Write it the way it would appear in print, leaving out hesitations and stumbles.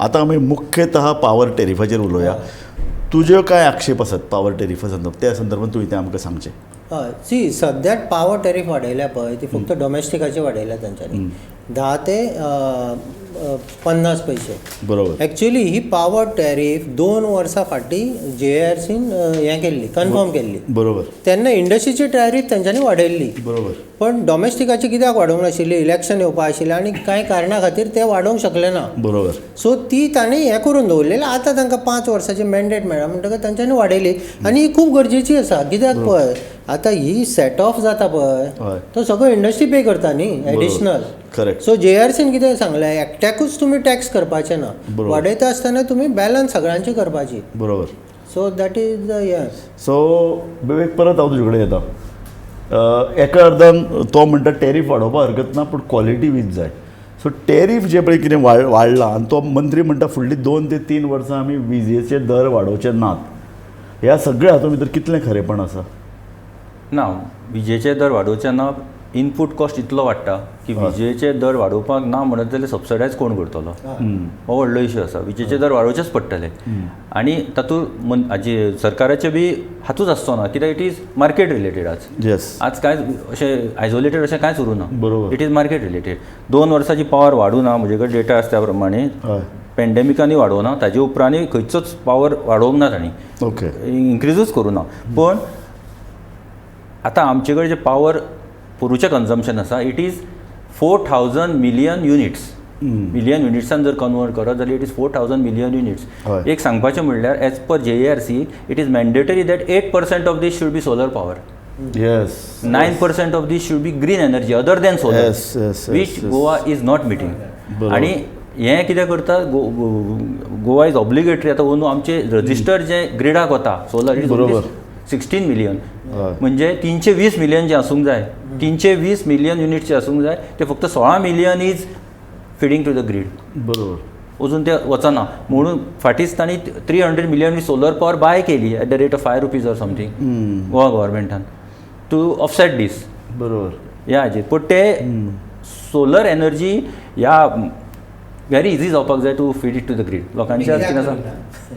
आतां आमी मुख्यतः पावर टेरिफाचेर उलोवया. तुज्यो कांय आक्षेप आसात पावर टेरिफा संदर्भ, त्या संदर्भात तुवें तें आमकां सांगचें. हय, सी, सद्याक पावर टॅरीफ वाडयल्या पळय, ती फक्त डोमेस्टिकाची वाडयल्या तांच्यांनी 10 ते 50 पयशे. एक्चुली ही पावर टॅरीफ 2 वर्सां फाटीं जेएआरसीन हें केल्ली, कन्फर्म केल्ली. तेन्ना इंडस्ट्रीची टॅरीफ तेंच्यांनी वाडयल्ली. पण डोमेस्टिकाची कित्याक वाडोवंक नाशिल्ली? इलेक्शन येवपा आशिल्लें आनी कांय कारणा खातीर ते वाडोवंक शकले ना. सो ती तांणी हें करून दवरलेली. आतां तांकां 5 वर्साची मॅन्डेट मेळ्ळा म्हणटकच तांच्यांनी वाडयली आनी ही खूब गरजेची आसा. कित्याक पळय, आतां ही सेट ऑफ जाता पळय, तो सगळो इंडस्ट्री पे करता न्ही एडिशनल. सो जेआरसीन कितें सांगलें, एकट्याकूच तुमी टॅक्स करपाचें ना. वाडयता आसतना तुमी बॅलन्स सगळ्यांची करपाची. सो that is the हें. सो विवेक, परत हांव तुजे कडेन येता. एका अर्दान तो म्हणटा टॅरीफ वाडोवपाक हरकत ना, पूण क्वॉलिटी वीज जाय. सो टॅरीफ जे पळय कितें वाडला आनी तो मंत्री म्हणटा फुडली 2 ते 3 वर्सां आमी विजेचे दर वाडोवचे नात, ह्या सगळ्या हातूंत भितर कितलें खरेपण आसा? ना, विजेचे दर वाडोवचे ना. इनपूट कॉस्ट इतलो वाडटा की विजेचे दर वाडोवपाक ना म्हणत जाल्यार सबसिडायज कोण करतलो, हो व्हडलो इशू आसा. विजेचे दर वाडोवचेच पडटले आनी तातूंत मन हाजे सरकाराचे बी हातूच आसचो ना, कित्याक it is market related आज. आज कांय अशें आयसोलेटेड अशें कांयच उरूं ना. It is market related. 2 वर्साची पावर वाडूं ना. म्हजे कडेन डेटा आसा त्या प्रमाणे पेंडेमिकांनी वाडोवना, ताजे उपरांतय खंयचोच पावर वाडोवंक ना तांणी, इन्क्रिजूच करूं ना. पण आतां आमचे कडेन जे पावर पोरूचें कन्जम्पशन आसा, it is 4,000 million units. Million युनिट्सान जर कन्वर्ट करत जाल्यार it is 4,000 million units. एक सांगपाचें म्हणल्यार, as per JERC, it is mandatory that 8% of this should be solar power, 9% of this should be green energy other than solar, which Goa is not meeting. आणि हें कितें करता, Goa is obligatory. आतां अंदू आमचे रजिस्टर जे ग्रिडाक वता सोलर, it is 16 million. म्हणजे 320 million जे आसूंक जाय, 320 मिलियन युनिट जे आसूंक जाय, ते फक्त 16 million is feeding to the grid. अजून ते वचना. म्हणून फाटींच तांणी 300 million solar power buy केली at the rate of ₹5 or something Goa गव्हर्मेंटान to offset दीस ह्या हाजेर. पूण ते सोलर एनर्जी ह्या व्हेरी इजी जावपाक जाय to feed it to the grid. लोकांचे आज कितें आसा